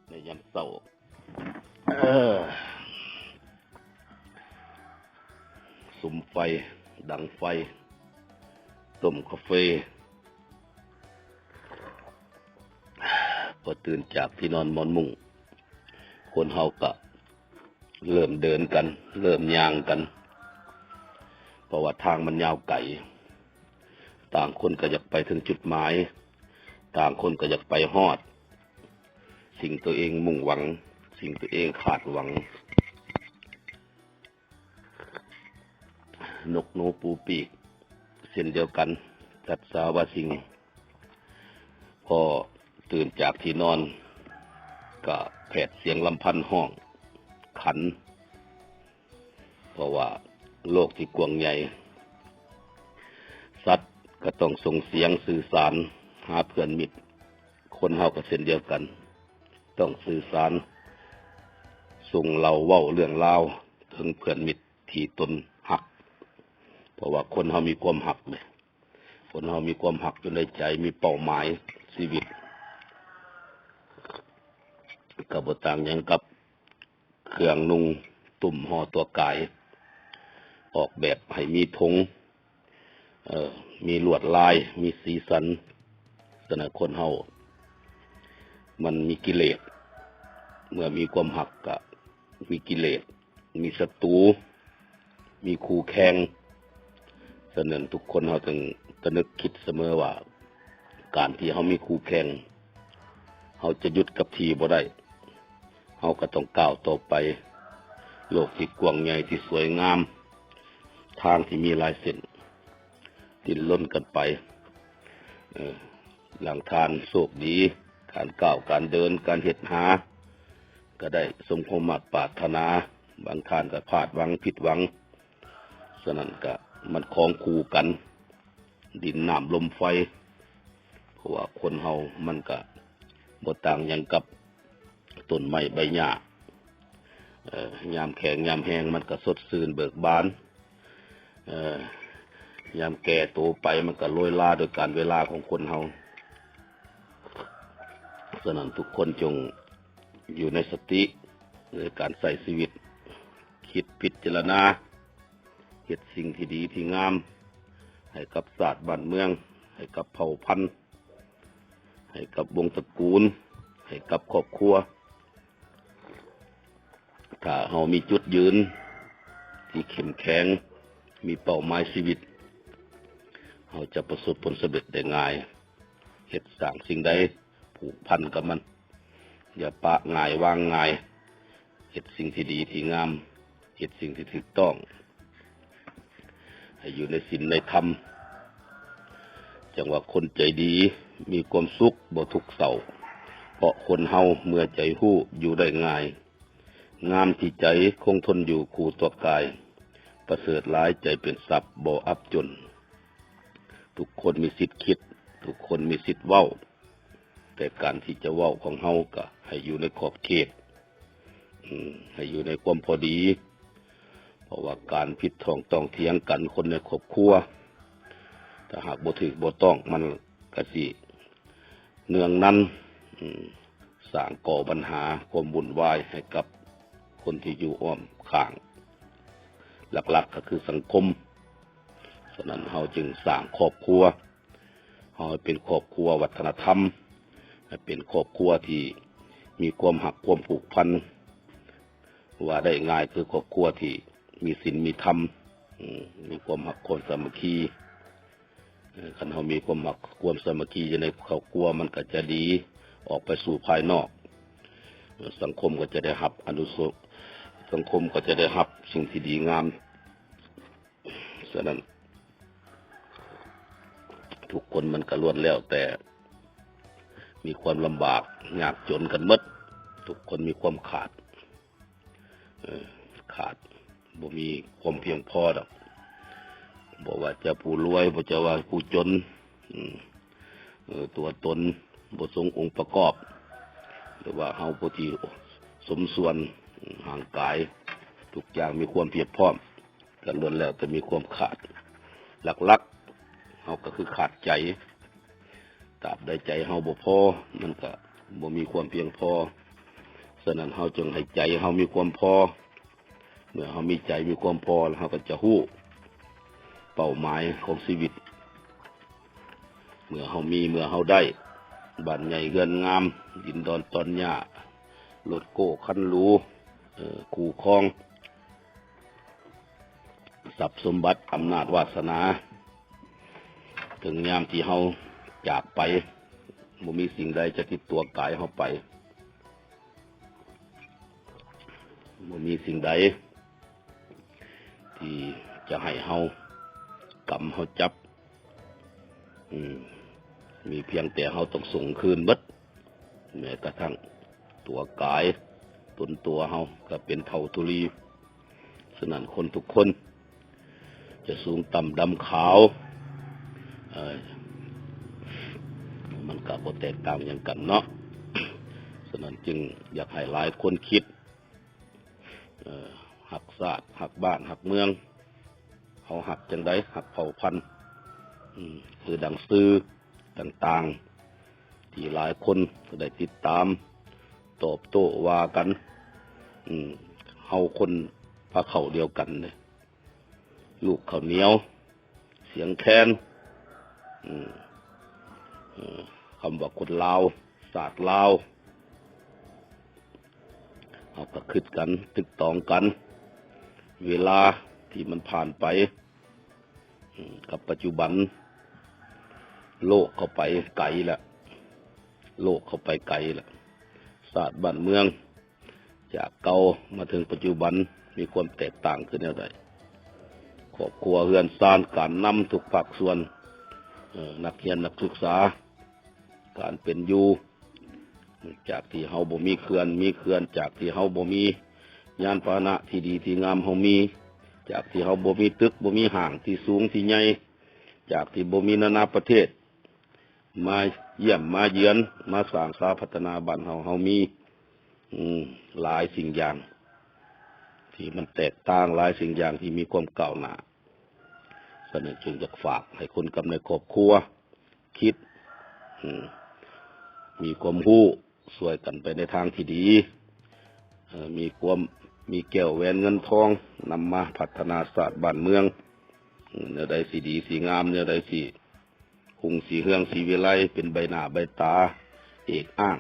ໃນຍາມເຊົ້າ ເອີ ສຸມໄຟ ດັງໄຟ ຕົ້ມກາເຟ ພໍຕື່ນຈາກທີ່ນອນໝອນມຸ້ງ ຄົນເຮົາກະເລີ່ມເດີນກັນ ເລີ່ມຍ່າງກັນ ເພາະວ່າທາງມັນຍາວໄກ ຕ່າງຄົນກະຢາກໄປເຖິງຈຸດໝາຍ ຕ່າງຄົນກະຢາກໄປຮອດ ສິ່ງຕົວເອງມຸ່ງຫວັງ ສິ່ງຕົວເອງຄາດຫວັງ. ນົກໜູປູປີກເຊັ່ນດຽວກັນ ສັດສາວາສິ່ງ ພໍຕື່ນຈາກທີ່ນອນ ກະແຜດສຽງລຳພັນຮ້ອງຂັນ ເພາະວ່າໂລກທີ່ກວ້າງໃຫຍ່ ສັດກະຕ້ອງສົ່ງສຽງສື່ສານຫາເພື່ອນມິດ. ຄົນເຮົາກະເຊັ່ນດຽວກັນ ຕ້ອງສື່ສານ ສົ່ງເລົ່າເວົ້າເລື່ອງລາວເຖິງເພື່ອນມິດທີ່ຕົນຮັກ ເພາະວ່າຄົນເຮົາມີຄວາມຮັກເດ້ ຄົນເຮົາມີຄວາມຮັກຢູ່ໃນໃຈ ມີເປົ້າໝາຍຊີວິດ ກະບໍ່ຕ່າງຫຍັງກັບ ເຄື່ອງນຸ່ງ ຕຸ້ມຫໍ່ຕົວກາຍ ອອກແບບໃຫ້ມີຖົງ ເອີ ມີລວດລາຍ ມີສີສັນ. ສະນັ້ນຄົນເຮົາມັນມີກິເລດ ເມື່ອມີຄວາມຮັກກະມີກິເລດ ມີສັດຕູ ມີຄູ່ແຂ່ງ. ສະນັ້ນທຸກຄົນເຮົາຕ້ອງຕະນຶກຄິດສະເໝີວ່າ ການທີ່ເຮົາມີຄູ່ແຂ່ງ ເຮົາຈະຢຸດກັບທີ່ບໍ່ໄດ້ ເຮົາກະຕ້ອງກ້າວຕໍ່ໄປ. ໂລກທີ່ກວ້າງໃຫຍ່ທີ່ສວຍງາມ ທາງທີ່ມີຫຼາຍເສັ້ນ ດີ້ນລົນກັນໄປ. ເອີ ລາງທ່ານໂຊກດີ ການກ້າວ ການເດີນ ການເຮັດຫາ ກະໄດ້ສົມຄວາມມາດປາດຖະໜາ ບາງທ່ານກະພາດຫວັງ ຜິດຫວັງ. ສະນັ້ນກະມັນຂອງຄູ່ກັນ ດິນ ນ້ຳ ລົມ ໄຟ ເພາະວ່າຄົນເຮົາມັນກະບໍ່ຕ່າງຫຍັງກັບຕົ້ນໄມ້ໃບຫຍ້າ ເອີ ຍາມແຂງຍາມແຫ້ງມັນກະສົດຊື່ນເບີກບານ ເອີ ຍາມແກ່ໂຕໄປມັນກະໂລຍລາໂດຍການເວລາຂອງຄົນເຮົາ. ສະນັ້ນທຸກຄົນຈົ່ງຢູ່ໃນສະຕິໃນການໃຊ້ຊີວິດ ຄິດພິຈາລະນາ ເຮັດສິ່ງທີ່ດີທີ່ງາມ ໃຫ້ກັບຊາດບ້ານເມືອງ ໃຫ້ກັບເຜົ່າພັນ ໃຫ້ກັບວົງຕະກູນ ໃຫ້ກັບຄອບຄົວ. ຖ້າເຮົາມີຈຸດຢືນທີ່ເຂັ້ມແຂງ ມີເປົ້າໝາຍຊີວິດ ເຮົາຈະປະສົບຜົນສຳເລັດໄດ້ງ່າຍ. ເຮັດສ້າງສິ່ງໃດ ຜູກພັນກັບມັນ ຢ່າປະງ່າຍວາງງ່າຍ ເຮັດສິ່ງທີ່ດີທີ່ງາມ ເຮັດສິ່ງທີ່ຖືກຕ້ອງ ໃຫ້ຢູ່ໃນສິນໃນທຳ. ຈັ່ງວ່າຄົນໃຈດີມີຄວາມສຸກ ບໍ່ທຸກເສົ້າ ເພາະຄົນເຮົາເມື່ອໃຈຮູ້ຢູ່ໄດ້ງ່າຍ. ງາມທີ່ໃຈຄົງທົນຢູ່ຄູ່ຕົວກາຍ ປະເສີດຫຼາຍໃຈເປັນຊັບບໍ່ອັບຈົນ. ທຸກຄົນມີສິດຄິດ ທຸກຄົນມີສິດເວົ້າ ແຕ່ການທີ່ຈະເວົ້າຂອງເຮົາກະໃຫ້ຢູ່ໃນຂອບເຂດ ອືມ ໃຫ້ຢູ່ໃນຄວາມພໍດີ ເພາະວ່າການຜິດທ້ອງຕ້ອງຖຽງກັນຄົນໃນຄອບຄົວ ຖ້າຫາກບໍ່ຖືກບໍ່ຕ້ອງ ມັນກະຊິເນືອງນັນ ອືມ ສ້າງກໍ່ບັນຫາຄວາມວຸ່ນວາຍໃຫ້ກັບຄົນທີ່ຢູ່ອ້ອມຂ້າງ ຫຼັກໆກະຄືສັງຄົມ. ສະນັ້ນເຮົາຈຶ່ງສ້າງຄອບຄົວ ເຮົາໃຫ້ເປັນຄອບຄົວວັດທະນະທຳ ໃຫ້ເປັນຄອບຄົວທີ່ມີຄວາມຮັກຄວາມຜູກພັນ ວ່າໄດ້ງ່າຍຄືຄອບຄົວທີ່ມີສິນມີທຳ ອືມ ມີຄວາມຮັກຄວາມສາມັກຄີ. ເອີ ຄັນເຮົາມີຄວາມຮັກຄວາມສາມັກຄີຢູ່ໃນຄອບຄົວ ມັນກະຈະດີອອກໄປສູ່ພາຍນອກ ເອີ ສັງຄົມກະຈະໄດ້ຮັບອານິສົງ ສັງຄົມກະຈະໄດ້ຮັບສິ່ງທີ່ດີງາມ. ສະນັ້ນ ທຸກຄົນມັນກະລ້ວນແລ້ວແຕ່ມີຄວາມລຳບາກຍາກຈົນກັນໝົດ ທຸກຄົນມີຄວາມຂາດ ເອີ ຂາດ ບໍ່ມີຄວາມພຽງພໍດອກ ບໍ່ວ່າຈະຜູ້ລວຍ ບໍ່ຈະວ່າຜູ້ຈົນ ອືມ ເອີ ຕົວຕົນບໍ່ສົມອົງປະກອບ ຫຼືວ່າເຮົາຜູ້ທີ່ສົມສ່ວນ ຮ່າງກາຍ ທຸກຢ່າງມີຄວາມພຽບພ້ອມ ກະລ້ວນແລ້ວແຕ່ມີຄວາມຂາດ. ຫຼັກໆເຮົາກະຄືຂາດໃຈ ຕາບໃດໃຈເຮົາບໍ່ພໍ ມັນກະບໍ່ມີຄວາມພຽງພໍ ສະນັ້ນເຮົາຈຶ່ງໃຫ້ໃຈເຮົາມີຄວາມພໍ. ເມື່ອເຮົາມີໃຈມີຄວາມພໍແລ້ວ ເຮົາກໍຈະຮູ້ເປົ້າໝາຍຂອງຊີວິດ. ເມື່ອເຮົາມີ ເມື່ອເຮົາໄດ້ ບ້ານໃຫຍ່ເຮືອນງາມ ດິນດອນຕອນຫຍ້າ ລົດໂກ້ຄັນຫຼູ ເອີ ຄູ່ຄອງ ຊັບສົມບັດ ອຳນາດວາສະໜາ, ເຖິງຍາມທີ່ເຮົາຈາກໄປ ບໍ່ມີສິ່ງໃດຈະຕິດຕົວກາຍເຮົາໄປ. ບໍ່ມີສິ່ງໃດທີ່ຈະໃຫ້ເຮົາກຳເຮົາຈັບ. ອືມ ມີພຽງແຕ່ເຮົາຕ້ອງສົ່ງຄືນເບິດ, ແມ້ກະທັ່ງຕົວກາຍ ຕົນຕົວເຮົາກໍເປັນເຖົ້າທຸລີ. ສະນັ້ນຄົນທຸກຄົນ ຈະສູງຕ່ຳດຳຂາວ ເອີ ມັນກະບໍ່ແຕກຕ່າງຫຍັງກັນເນາະ. ສະນັ້ນຈຶ່ງຢາກໃຫ້ຫຼາຍຄົນຄິດ ເອີ ຮັກຊາດ ຮັກບ້ານ ຮັກເມືອງ. ເຮົາຮັກຈັ່ງໃດ? ຮັກເຜົ່າພັນ ອືມ ຄືດັ່ງສື່ຕ່າງໆ ທີ່ຫຼາຍຄົນກໍໄດ້ຕິດຕາມ ຕອບໂຕ້ວ່າກັນ. ອືມ ເຮົາຄົນພາເຂົ້າດຽວກັນເດ້ ລູກເຂົ້າໜຽວ ສຽງແຄນ. ອືມ ເອີ ຄຳວ່າຄົນລາວ ຊາດລາວ ເຮົາກໍຄິດກັນ ຕຶກຕອງກັນ. ເວລາທີ່ມັນຜ່ານໄປ ອືມ ກັບປັດຈຸບັນ ໂລກເຂົ້າໄປໄກແລ້ວ ໂລກເຂົ້າໄປໄກແລ້ວ. ຊາດບ້ານເມືອງ ຈາກເກົ່າມາເຖິງປັດຈຸບັນ ມີຄວາມແຕກຕ່າງຄືແນວໃດ? ຄອບຄົວເຮືອນຊານ ການນຳທຸກພາກສ່ວນ ເອີ ນັກຮຽນນັກສຶກສາ ການເປັນຢູ່ ຈາກທີ່ເຮົາບໍ່ມີເຂື່ອນ ມີເຂື່ອນ, ຈາກທີ່ເຮົາບໍ່ມີຍານພາຫະນະທີ່ດີທີ່ງາມເຮົາມີ, ຈາກທີ່ເຮົາບໍ່ມີຕຶກ ບໍ່ມີຫ້າງທີ່ສູງທີ່ໃຫຍ່, ຈາກທີ່ບໍ່ມີນານາປະເທດມາຢ້ຽມມາເຍືອນ ມາສ້າງສາພັດທະນາບ້ານເຮົາ ເຮົາມີ ອືມ ຫຼາຍສິ່ງຢ່າງທີ່ມັນແຕກຕ່າງ ຫຼາຍສິ່ງຢ່າງທີ່ມີຄວາມກ້າວໜ້າ. ສະນັ້ນຈຶ່ງຢາກຝາກໃຫ້ຄົນກັບໃນຄອບຄົວຄິດ ອືມ ມີຄວາມຮູ້ ຊ່ວຍກັນໄປໃນທາງທີ່ດີ ເອີ ມີຄວາມ ມີແກ້ວແຫວນເງິນທອງ ນຳມາພັດທະນາຊາດບ້ານເມືອງ ອືມ ແນວໃດຊິດີຊິງາມ ແນວໃດຊິຮຸ່ງສີເຮືອງສີວິໄລ ເປັນໃບໜ້າໃບຕາເອກອ້າງ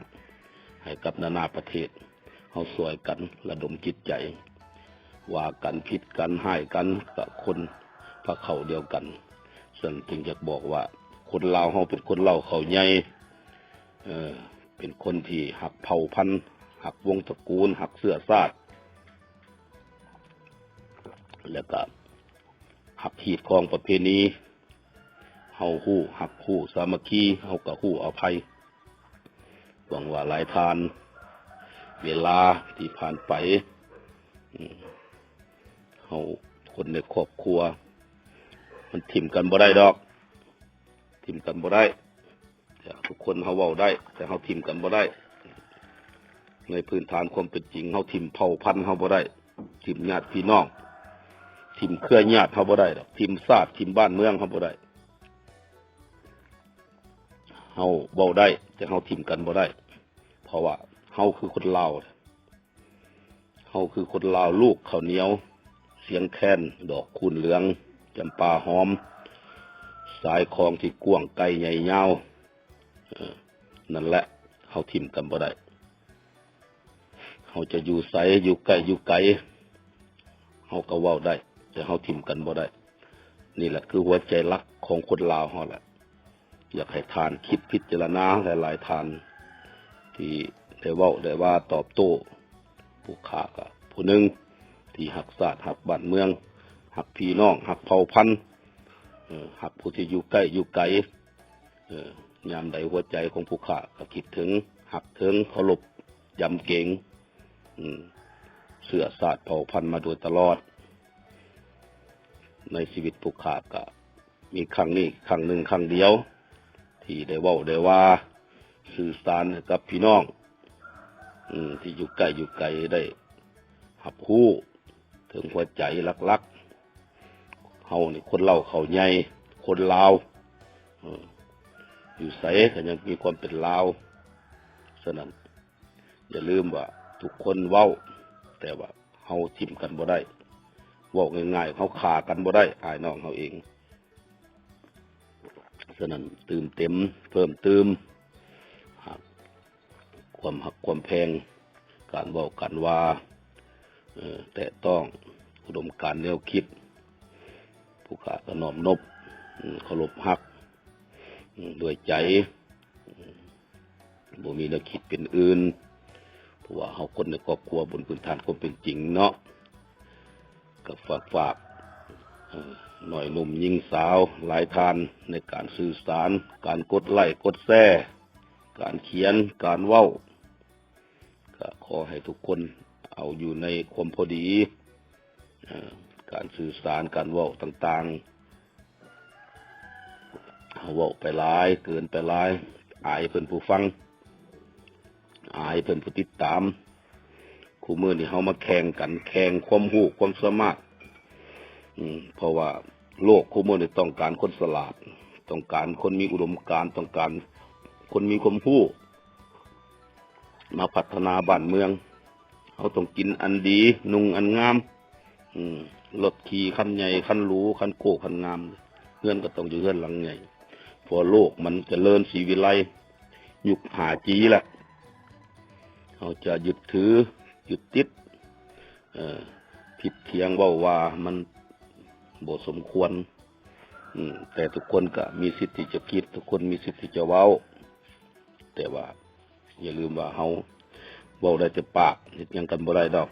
ໃຫ້ກັບນານາປະເທດ. ເຮົາຊ່ວຍກັນລະດົມຈິດໃຈ ວ່າກັນ ຜິດກັນ ຮ້າຍກັນ ກະຄົນພາເຜົ່າດຽວກັນ. ສະນັ້ນຈຶ່ງຢາກບອກວ່າ ຄົນລາວເຮົາເປັນຄົນເລົ່າເຂົ້າໃຫຍ່ ເອີ ເປັນຄົນທີ່ຮັກເຜົ່າພັນ ຮັກວົງຕະກູນ ຮັກເຊື້ອຊາດ ແລ້ວກະຮັກຮີດຄອງປະເພນີ. ເຮົາຮູ້ຮັກຮູ້ສາມັກຄີ ເຮົາກະຮູ້ອະໄພ. ຫວັງວ່າຫຼາຍທ່ານ ເວລາທີ່ຜ່ານໄປ ອືມ ເຮົາຄົນໃນຄອບຄົວ ມັນຖິ້ມກັນບໍ່ໄດ້ດອກ ຖິ້ມກັນບໍ່ໄດ້. ທຸກຄົນເຮົາເວົ້າໄດ້ ແຕ່ເຮົາຖິ້ມກັນບໍ່ໄດ້. ໃນພື້ນຖານຄວາມເປັນຈິງ ເຮົາຖິ້ມເຜົ່າພັນເຮົາບໍ່ໄດ້ ຖິ້ມຍາດພີ່ນ້ອງ ຖິ້ມເຄືອຍາດເຮົາບໍ່ໄດ້ດອກ ຖິ້ມຊາດ ຖິ້ມບ້ານເມືອງເຮົາບໍ່ໄດ້. ເຮົາເວົ້າໄດ້ ແຕ່ເຮົາຖິ້ມກັນບໍ່ໄດ້ ເພາະວ່າເຮົາຄືຄົນລາວ ເຮົາຄືຄົນລາວ ລູກເຂົ້າໜຽວ ສຽງແຄນ ດອກຄູນເຫຼືອງ ຈຳປາຫອມ ສາຍຄອງທີ່ກວ້າງໄກໃຫຍ່ຍາວ. ເອີ ນັ້ນແຫຼະ ເຮົາຖິ້ມກັນບໍ່ໄດ້. ເຮົາຈະຢູ່ໃສ ຢູ່ໃກ້ຢູ່ໄກ ເຮົາກໍເວົ້າໄດ້ ແຕ່ເຮົາຖິ້ມກັນບໍ່ໄດ້. ນີ້ແຫຼະຄືຫົວໃຈຫຼັກຂອງຄົນລາວເຮົາແຫຼະ. ຢາກໃຫ້ທ່ານຄິດພິຈາລະນາ ຫຼາຍໆທ່ານທີ່ໄດ້ເວົ້າໄດ້ວ່າຕອບໂຕ້ ຜູ້ຂ້າກໍຜູ້ໜຶ່ງທີ່ຮັກຊາດ ຮັກບ້ານເມືອງ ຮັກພີ່ນ້ອງ ຮັກເຜົ່າພັນ ເອີ ຮັກຜູ້ທີ່ຢູ່ໃກ້ຢູ່ໄກ. ເອີ ຍາມໃດຫົວໃຈຂອງຜູ້ຂ້າກໍຄິດເຖິງ ຮັກເຖິງ ເຄົາລົບ ຢຳເກງ ອືມ ເຊື້ອຊາດເຜົ່າພັນມາໂດຍຕະຫຼອດ. ໃນຊີວິດຜູ້ຂ້າກໍມີຄັ້ງນີ້ຄັ້ງໜຶ່ງຄັ້ງດຽວ ທີ່ໄດ້ເວົ້າໄດ້ວ່າ ສື່ສານໃຫ້ກັບພີ່ນ້ອງ ອືມ ທີ່ຢູ່ໃກ້ຢູ່ໄກໄດ້ຮັບຮູ້ເຖິງຫົວໃຈຫຼັກໆ. ເຮົານີ້ຄົນເລົ່າເຂົ້າໃຫຍ່ ຄົນລາວ ເອີ ຢູ່ໃສກໍຍັງມີຄວາມເປັນລາວ. ສະນັ້ນ ຢ່າລືມວ່າ ທຸກຄົນເວົ້າ ແຕ່ວ່າເຮົາຖິ້ມກັນບໍ່ໄດ້ ເວົ້າງ່າຍໆ ເຮົາຂ້າກັນບໍ່ໄດ້ ອ້າຍນ້ອງເຮົາເອງ. ສະນັ້ນ ຕື່ມເຕັມ ເພີ່ມຕື່ມ ຄວາມຮັກຄວາມແພງ ການເວົ້າການວ່າ ເອີ ແຕະຕ້ອງອຸດົມການແນວຄິດ ຜູ້ຂ້າກໍນ້ອມນົບ ເອີ ເຄົາລົບຮັກ ເອີ ດ້ວຍໃຈ ເອີ ບໍ່ມີແນວຄິດເປັນອື່ນ ເພາະວ່າເຮົາຄົນໃນຄອບຄົວບົນພື້ນຖານຄວາມເປັນຈິງເນາະ ກໍຝາກ ຝາກ ເອີ ນ້ອຍໜຸ່ມຍິງສາວຫຼາຍທ່ານ ໃນການສື່ສານ ການກົດໄລ້ກົດແຊ ການຂຽນ ການເວົ້າ ກໍຂໍໃຫ້ທຸກຄົນເອົາຢູ່ໃນຄວາມພໍດີ ເອີ ການສື່ສານ ການເວົ້າຕ່າງໆ ເຮົາເວົ້າໄປຫຼາຍ ເກີນໄປຫຼາຍ ອາຍເພິ່ນຜູ້ຟັງ ອາຍເພິ່ນຜູ້ຕິດຕາມ. ຄູ່ມື້ນີ້ເຮົາມາແຂ່ງກັນ ແຂ່ງຄວາມຮູ້ຄວາມສາມາດ ເພາະວ່າໂລກຄູ່ມື້ນີ້ຕ້ອງການຄົນສະຫຼາດ ຕ້ອງການຄົນມີອຸດົມການ ຕ້ອງການຄົນມີຄວາມຮູ້ ມາພັດທະນາບ້ານເມືອງ. ເຮົາຕ້ອງກິນອັນດີ ນຸ່ງອັນງາມ ອືມ ລົດຂີ່ຄັນໃຫຍ່ ຄັນຫຼູ ຄັນໂກ້ ຄັນງາມ ເຮືອນກໍຕ້ອງຢູ່ເຮືອນຫຼັງໃຫຍ່ ເພາະໂລກມັນຈະເລີນສີວິໄລ ຍຸກຫ້າຈີ ລະ ເຮົາຈະຍຶດຖື ຍຶດຕິດ ເອີ ຜິດຖຽງເວົ້າວ່າມັນບໍ່ສົມຄວນ ອືມ ແຕ່ທຸກຄົນກໍມີສິດທີ່ຈະຄິດ ທຸກຄົນມີສິດທີ່ຈະເວົ້າ ແຕ່ວ່າ ຢ່າລືມວ່າເຮົາເວົ້າໄດ້ແຕ່ປາກ ເຮັດຫຍັງກັນບໍ່ໄດ້ດອກ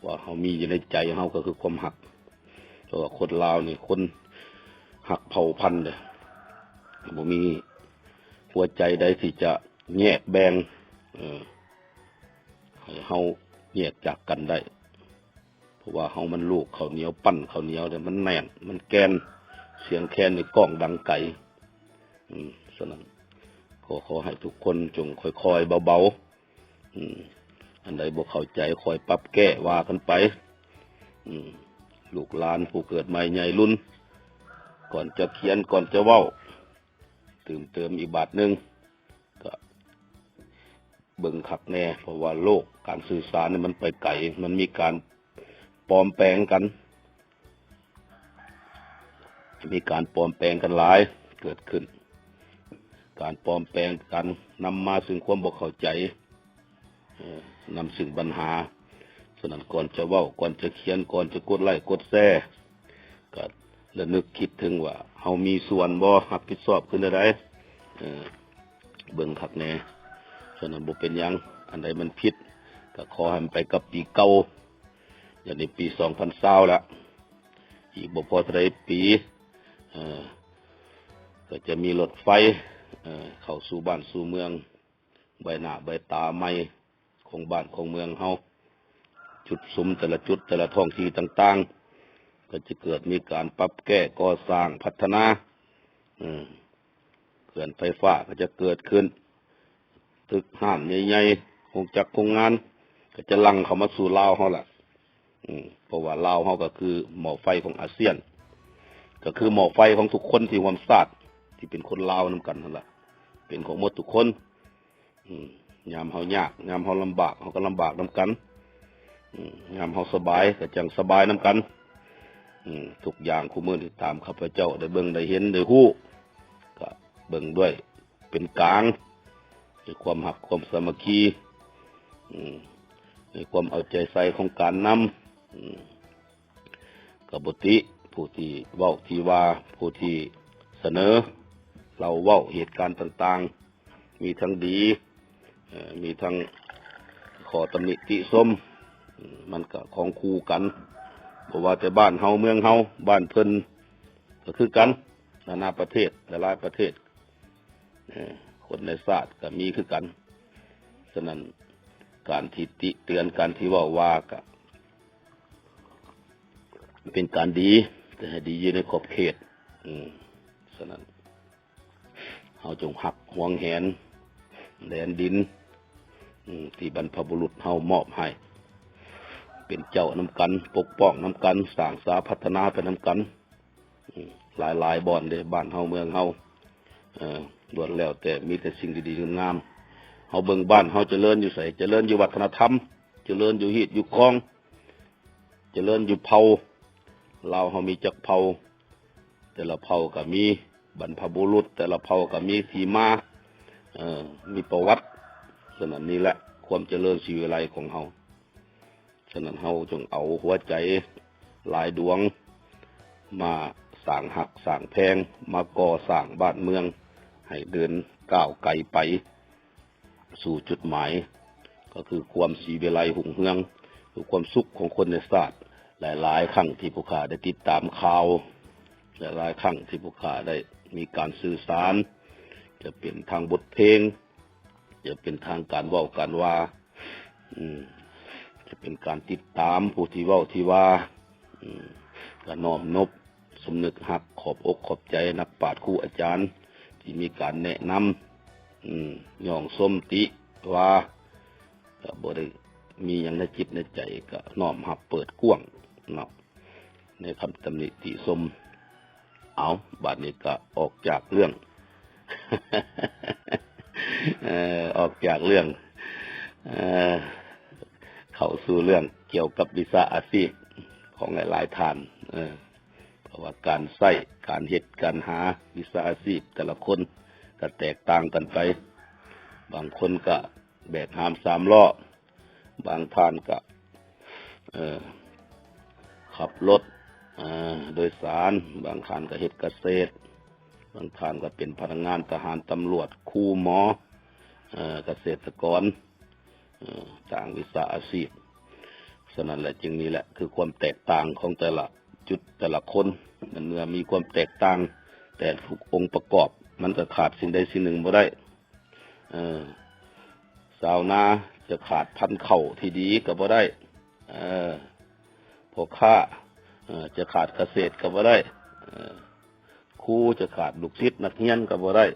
ວ່າເຮົາມີຢູ່ໃນໃຈເຮົາກໍຄືຄວາມຮັກ ເພາະວ່າຄົນລາວນີ້ຄົນຮັກເຜົ່າພັນເດ້ ບໍ່ມີຫົວໃຈໃດທີ່ຈະແຍກແບ່ງ ເອີ ໃຫ້ເຮົາແຍກຈາກກັນໄດ້. ເພາະວ່າເຮົາມັນລູກເຂົ້າໜຽວ ປັ້ນເຂົ້າໜຽວເດ້ ມັນແໜ້ນ ມັນແກ່ນ ສຽງແຄນນີ້ກ້ອງດັງໄກ ອືມ ສະນັ້ນ ກໍຂໍໃຫ້ທຸກຄົນຈົ່ງຄ່ອຍໆເບົາໆ ອືມ ອັນໃດບໍ່ເຂົ້າໃຈຄ່ອຍປັບແກ້ວ່າກັນໄປ ອືມ ລູກຫຼານຜູ້ເກີດໃໝ່ໃຫຍ່ລຸນ ກ່ອນຈະຂຽນ ກ່ອນຈະເວົ້າ ຕື່ມເຕີມອີກບາດໜຶ່ງ ກໍ ເບິ່ງຄັກແນ່ ເພາະວ່າໂລກການສື່ສານນີ້ມັນໄປໄກ ມັນມີການປອມແປງກັນ ມີການປອມແປງກັນຫຼາຍເກີດຂຶ້ນ ການປອມແປງກັນນຳມາຊຶ່ງຄວາມບໍ່ເຂົ້າໃຈ ເອີ ນຳຊຶ່ງບັນຫາ. ສະນັ້ນ ກ່ອນຈະເວົ້າ ກ່ອນຈະຂຽນ ກ່ອນຈະກົດໄລ້ກົດແຊ ກໍລະນຶກຄິດເຖິງວ່າເຮົາມີສ່ວນບໍ່ ຮັບຜິດຊອບຄືແນວໃດ ເອີ ເບິ່ງຄັກແນ່. ສະນັ້ນ ບໍ່ເປັນຫຍັງ ອັນໃດມັນຜິດ ກໍຂໍໃຫ້ມັນໄປກັບປີເກົ່າ. ດຽວນີ້ປີສອງພັນຊາວແລ້ວ ອີກບໍ່ພໍເທົ່າໃດປີ ເອີ ກໍຈະມີລົດໄຟ ເອີ ເຂົ້າສູ່ບ້ານສູ່ເມືອງ ໃບໜ້າໃບຕາໃໝ່ຂອງບ້ານຂອງເມືອງເຮົາ ຈຸດສຸມແຕ່ລະຈຸດ ແຕ່ລະທ້ອງທີ່ຕ່າງໆ ກໍຈະເກີດມີການປັບແກ້ ກໍ່ສ້າງ ພັດທະນາ ເອີ ເຂື່ອນໄຟຟ້າກໍຈະເກີດຂຶ້ນ ຕຶກຮ້ານໃຫຍ່ໆ ໂຮງຈັກໂຮງງານ ກໍຈະຫຼັ່ງເຂົ້າມາສູ່ລາວເຮົາລະ. ອືມ ເພາະວ່າລາວເຮົາກໍຄືໝໍ້ໄຟຂອງອາຊຽນ ກໍຄືໝໍ້ໄຟຂອງທຸກຄົນທີ່ຮ່ວມຊາດ ທີ່ເປັນຄົນລາວນຳກັນຫັ້ນລະ ເປັນຂອງໝົດທຸກຄົນ. ອືມ ຍາມເຮົາຍາກ ຍາມເຮົາລຳບາກ ເຮົາກໍລຳບາກນຳກັນ ອືມ ຍາມເຮົາສະບາຍ ກໍຈັ່ງສະບາຍນຳກັນ. ອືມ ທຸກຢ່າງຄູ່ມື້ນີ້ ຕາມຂ້າພະເຈົ້າໄດ້ເບິ່ງ ໄດ້ເຫັນ ໄດ້ຮູ້ ກໍເບິ່ງດ້ວຍ ເປັນກາງ ໃນຄວາມຮັກຄວາມສາມັກຄີ ອືມ ໃນຄວາມເອົາໃຈໃສ່ຂອງການນຳ ອືມ ກໍບໍ່ຕິ ຜູ້ທີ່ເວົ້າທີ່ວ່າ ຜູ້ທີ່ສະເໜີ ເລົ່າເວົ້າເຫດການຕ່າງໆ ມີທັງດີ ເອີ ມີທັງຂໍ້ຕຳໜິຕິຊົມ ອືມ ມັນກໍຂອງຄູ່ກັນ ບໍ່ວ່າແຕ່ບ້ານເຮົາເມືອງເຮົາ ບ້ານເພິ່ນກໍຄືກັນ ນານາປະເທດ ຫຼາຍໆປະເທດ ເອີ ຄົນໃນຊາດກໍມີຄືກັນ. ສະນັ້ນ ການທີ່ຕິເຕືອນ ການທີ່ເວົ້າວ່າ ກໍເປັນການດີ ແຕ່ໃຫ້ດີຢູ່ໃນຂອບເຂດ. ອືມ ສະນັ້ນ ເຮົາຈົ່ງຮັກຫວງແຫນແດນດິນ ອືມ ທີ່ບັນພະບຸລຸດເຮົາມອບໃຫ້ ເປັນເຈົ້ານຳກັນ ປົກປ້ອງນຳກັນ ສ້າງສາພັດທະນາໄປນຳກັນ. ອືມ ຫຼາຍໆບ່ອນເດ້ ບ້ານເຮົາເມືອງເຮົາ ເອີ ລ້ວນແລ້ວແຕ່ມີແຕ່ສິ່ງດີໆງາມ ເຮົາເບິ່ງບ້ານເຮົາຈະເລີນຢູ່ໃສ? ຈະເລີນຢູ່ວັດທະນະທຳ, ຈະເລີນຢູ່ຮີດຢູ່ຄອງ, ຈະເລີນຢູ່ເຜົ່າ. ລາວເຮົາມີຈັກເຜົ່າ? ແຕ່ລະເຜົ່າກໍມີບັນພະບຸລຸດ, ແຕ່ລະເຜົ່າກໍມີທີ່ມາ, ເອີ, ມີປະຫວັດ. ສະນັ້ນນີ້ແຫຼະຄວາມຈະເລີນສີວິໄລຂອງເຮົາ. ສະນັ້ນເຮົາຈົ່ງເອົາຫົວໃຈຫຼາຍດວງມາສ້າງຮັກສ້າງແພງ, ມາກໍ່ສ້າງບ້ານເມືອງໃຫ້ເດີນກ້າວໄກໄປສູ່ຈຸດໝາຍ, ກໍຄືຄວາມສີວິໄລຮຸ່ງເຮືອງ, ຄືຄວາມສຸກຂອງຄົນໃນຊາດ. ຫຼາຍໆຄັ້ງທີ່ຜູ້ຂ້າໄດ້ຕິດຕາມຂ່າວ, ຫຼາຍໆຄັ້ງທີ່ຜູ້ຂ້າໄດ້ມີການສື່ສານ, ຈະເປັນທາງບົດເພງ, ຈະເປັນທາງການເວົ້າການວ່າ, ອືມ, ຈະເປັນການຕິດຕາມຜູ້ທີ່ເວົ້າທີ່ວ່າ, ອືມ, ກະນ້ອມນົບສຳນຶກຮັກ, ຂອບອົກຂອບໃຈນັກປາດຄູອາຈານທີ່ມີການແນະນຳ, ອືມ, ຍ້ອງຊົມຕິວ່າ, ກະບໍ່ໄດ້ມີຫຍັງໃນຈິດໃນໃຈ, ກະນ້ອມຮັບເປີດກວ້າງເນາະ. ໃນຄຳຕຳໜິຕິຊົມ. ເອົາ, ບາດນີ້ກໍອອກຈາກເລື່ອງ, ເອີ, ອອກຈາກເລື່ອງ, ເອີ, ເຂົ້າສູ່ເລື່ອງກ່ຽວກັບວິຊາອາຊີບຂອງຫຼາຍໆທ່ານ, ເອີ, ເພາະວ່າການໃຊ້, ການເຮັດ, ການຫາວິຊາອາຊີບແຕ່ລະຄົນກໍແຕກຕ່າງກັນໄປ. ບາງຄົນກໍແບກຫາມສາມລໍ້, ບາງທ່ານກະ, ເອີ, ຂັບລົດ, ເອີ, ໂດຍສານ, ບາງທ່ານກະເຮັດກະເສດ, ບາງທ່ານກະເປັນພະນັກງານ, ທະຫານ, ຕຳຫຼວດ, ຄູ, ໝໍ, ເອີ, ກະເສດຕະກອນ, ເອີ, ຕ່າງວິຊາອາຊີບ. ສະນັ້ນແຫຼະ, ຈຶ່ງນີ້ແຫຼະ ຄືຄວາມແຕກຕ່າງຂອງແຕ່ລະຈຸດ, ແຕ່ລະຄົນ. ໃນເມື່ອມີຄວາມແຕກຕ່າງ, ແຕ່ທຸກອົງປະກອບ, ມັນກະຂາດສິ່ງໃດສິ່ງໜຶ່ງບໍ່ໄດ້. ເອີ, ຊາວນາຈະຂາດພັນເຂົ້າທີ່ດີກໍບໍ່ໄດ້, ເອີ, ພໍ່ຄ້າ, ເອີ, ຈະຂາດກະເສດກໍບໍ່ໄດ້, ເອີ, ຄູຈະຂາດລູກສິດນັກຮຽນກໍບໍ່ໄດ້.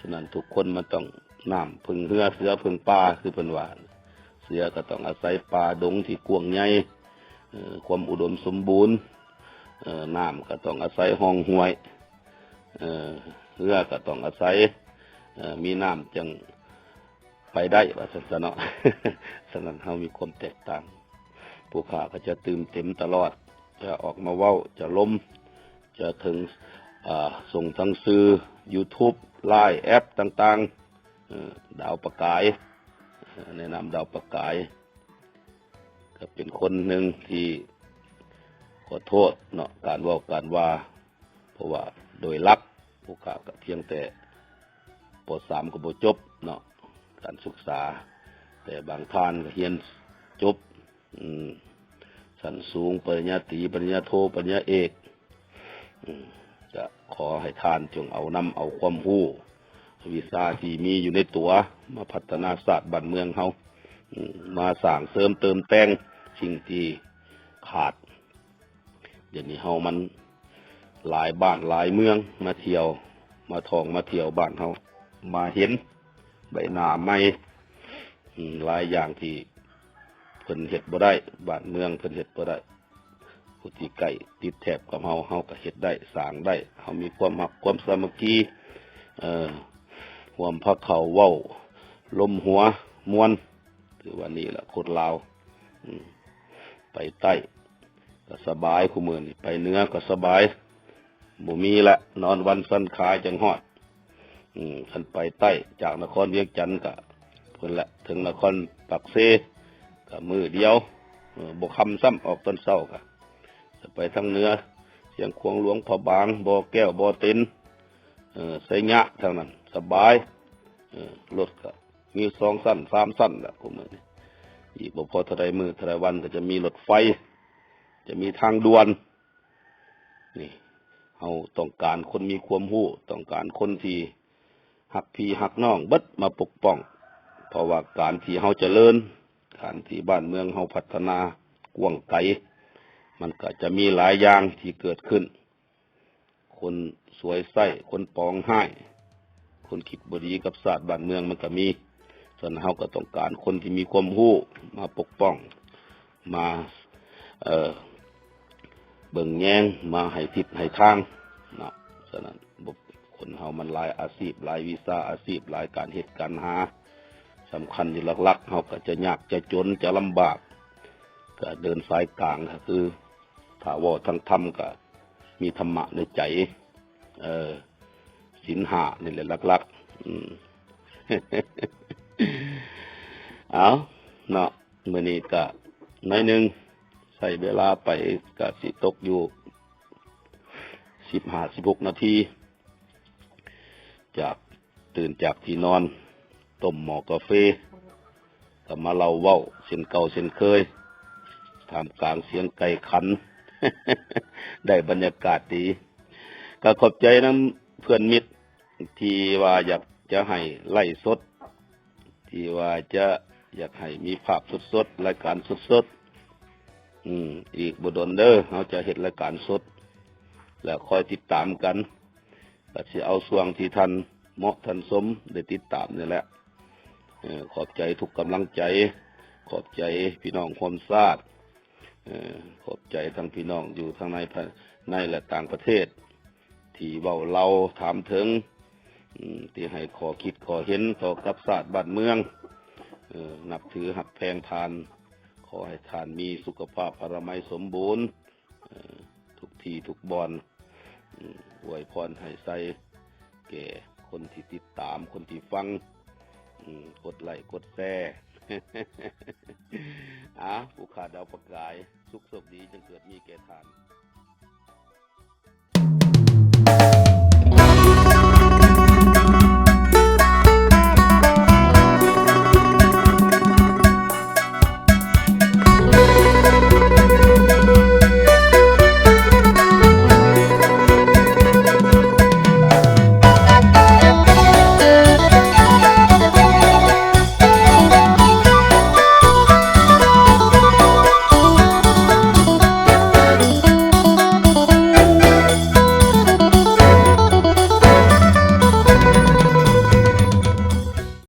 ສະນັ້ນທຸກຄົນມັນຕ້ອງນ້ຳເພິ່ງເຮືອ, ເສືອເພິ່ງປ່າ, ຄືເພິ່ນວ່າ, ເສືອກໍຕ້ອງອາໄສປ່າດົງທີ່ກວ້າງໃຫຍ່, ເອີ, ຄວາມອຸດົມສົມບູນ, ເອີ, ນ້ຳກໍຕ້ອງອາໄສຮ່ອງຫ້ວຍ, ເອີ, ເຮືອກໍຕ້ອງອາໄສ, ເອີ, ມີນ້ຳຈັ່ງໄປໄດ້ ວ່າຊັ້ນຊະເນາະ. ສະນັ້ນເຮົາມີຄວາມແຕກຕ່າງ. ຜູ້ຂ້າກໍຈະຕື່ມເຕັມຕະຫຼອດ, ຈະອອກມາເວົ້າ, ຈະລົມ, ຈະເຖິງ, ອາ, ສົ່ງທາງສື່ YouTube, Line, ແອັບຕ່າງໆ, ເອີ, ດາວປະກາຍ, ເອີ, ໃນນາມດາວປະກາຍ, ກໍເປັນຄົນໜຶ່ງທີ່ຂໍໂທດເນາະ, ການເວົ້າການວ່າ ເພາະວ່າໂດຍຫຼັກຜູ້ຂ້າກໍພຽງແຕ່ ປໍສາມ ກໍບໍ່ຈົບເນາະ ການສຶກສາ, ແຕ່ບາງທ່ານກໍຮຽນຈົບ, ອືມ, ຊັ້ນສູງ, ປະລິນຍາຕີ, ປະລິນຍາໂທ, ປະລິນຍາເອກ, ອືມ, ກໍຂໍໃຫ້ທ່ານຈົ່ງເອົານຳເອົາຄວາມຮູ້, ວິຊາທີ່ມີຢູ່ໃນຕົວ ມາພັດທະນາຊາດບ້ານເມືອງເຮົາ, ອືມ, ມາສ້າງເສີມເຕີມແຕ່ງສິ່ງທີ່ຂາດ. ດຽວນີ້ເຮົາມັນຫຼາຍບ້ານຫຼາຍເມືອງມາທ່ຽວ, ມາທ່ອງມາທ່ຽວບ້ານເຮົາ, ມາເຫັນໃບໜ້າໃໝ່, ອືມ, ຫຼາຍຢ່າງທີ່ເພິ່ນເຮັດບໍ່ໄດ້, ບ້ານເມືອງເພິ່ນເຮັດບໍ່ໄດ້. ຜູ້ທີ່ໃກ້ຕິດແທບກັບເຮົາ, ເຮົາກໍເຮັດໄດ້, ສ້າງໄດ້, ເຮົາມີຄວາມຮັກຄວາມສາມັກຄີ, ເອີ, ຮ່ວມພາເຂົ້າເວົ້າລົມຫົວມ່ວນ. ຖືວ່ານີ້ລະຄົນລາວ, ອືມ, ໄປໃຕ້ ກໍສະບາຍ, ຄູ່ມື້ນີ້ໄປເໜືອກໍສະບາຍ, ບໍ່ມີລະ, ນອນວັນສັນຂາຈັ່ງຮອດ. ອືມ, ຄັນໄປໃຕ້ຈາກນະຄອນວຽງຈັນກໍພຸ້ນລະ, ເຖິງນະຄອນປາກເຊກໍມື້ດຽວ, ເອີ, ບໍ່ຄ່ຳຊ້ຳ, ອອກຕອນເຊົ້າກໍ. ຈະໄປທາງເໜືອ, ຊຽງຂວາງຫຼວງ, ພະບາງ, ບໍ່ແກ້ວ, ບໍ່ເຕັນ, ເອີ, ໄຊຍະ, ທາງນັ້ນສະບາຍ, ເອີ, ລົດກໍ ມີສອງຊັ້ນສາມຊັ້ນລະ ພວກມື້ນີ້. ອີກບໍ່ພໍເທົ່າໃດມື້ເທົ່າໃດວັນກໍຈະມີລົດໄຟ, ຈະມີທາງດ່ວນ. ນີ້ ເຮົາຕ້ອງການຄົນມີຄວາມຮູ້, ຕ້ອງການຄົນທີ່ຮັກພີ່ຮັກນ້ອງເບິດມາປົກປ້ອງ. ເພາະວ່າການທີ່ເຮົາຈະເລີນ, ການທີ່ບ້ານເມືອງເຮົາພັດທະນາກວ້າງໄກ, ມັນກໍຈະມີຫຼາຍຢ່າງທີ່ເກີດຂຶ້ນ. ຄົນສວຍໃຊ້, ຄົນປອງຮ້າຍ, ຄົນຄິດບໍ່ດີກັບຊາດບ້ານເມືອງມັນກໍມີ. ສະນັ້ນເຮົາກໍຕ້ອງການຄົນທີ່ມີຄວາມຮູ້ມາປົກປ້ອງ, ມາ, ເອີ, ເບິ່ງແຍງ, ມາໃຫ້ທິດໃຫ້ທາງເນາະ. ສະນັ້ນ ຄົນເຮົາມັນຫຼາຍອາຊີບ, ຫຼາຍວິຊາອາຊີບ, ຫຼາຍການເຮັດການຫາ, ສຳຄັນຢູ່ຫຼັກໆ ເຮົາກໍຈະຍາກຈະຈົນຈະລຳບາກ ກໍເດີນສາຍກາງ ກໍຄືຖ້າເວົ້າທາງທຳກໍມີທຳມະໃນໃຈ ເອີ ສິນຫ້ານີ້ແຫຼະຫຼັກໆ ອືມ ເອົາເນາະ ມື້ນີ້ກໍໜ້ອຍໜຶ່ງ ໃຊ້ເວລາໄປກໍຊິຕົກຢູ່ສິບຫ້າ ສິບຫົກນາທີ ຈາກ ຕື່ນຈາກທີ່ນອນ ຕົ້ມໝໍ້ກາເຟ ກໍມາເລົ່າເວົ້າເຊັ່ນເກົ່າເຊັ່ນເຄີຍ ທ່າມກາງສຽງໄກ່ຂັນ ໄດ້ບັນຍາກາດດີ ກໍຂອບໃຈນຳເພື່ອນມິດທີ່ວ່າຢາກຈະໃຫ້ໄລຟ໌ສົດ ທີ່ວ່າຈະຢາກໃຫ້ມີພາບສົດໆ ລາຍການສົດໆ ອືມ ອີກບໍ່ດົນເດີ ເຮົາຈະເຮັດລາຍການສົດ ແລ້ວຄອຍຕິດຕາມກັນ ກໍຊິເອົາຊ່ວງທີ່ທ່ານເໝາະທ່ານສົມໄດ້ຕິດຕາມນີ້ແຫຼະ ເອີ ຂອບໃຈທຸກກຳລັງໃຈ ຂອບໃຈພີ່ນ້ອງຮ່ວມຊາດ ເອີ ຂອບໃຈທັງພີ່ນ້ອງຢູ່ທັງໃນ ໃນ ແລະ ຕ່າງປະເທດ ທີ່ເວົ້າເລົ່າຖາມເຖິງ ອືມ ທີ່ໃຫ້ຂໍ້ຄິດຂໍ້ເຫັນຕໍ່ກັບຊາດບ້ານເມືອງ ເອີ ນັບຖືຮັກແພງທ່ານ ຂໍໃຫ້ທ່ານມີສຸຂະພາບອະນາໄມສົມບູນ ເອີ ທຸກທີ່ທຸກບ່ອນ ອືມ ອວຍພອນໃຫ້ໃສ່ແກ່ຄົນທີ່ຕິດຕາມ ຄົນທີ່ຟັງ ອືມ ກົດໄລກ໌ກົດແຊ ອາ ຜູ້ຂ້າດາວປະກາຍ ສຸກໂຊກດີຈົ່ງເກີດມີແກ່ທ່ານ.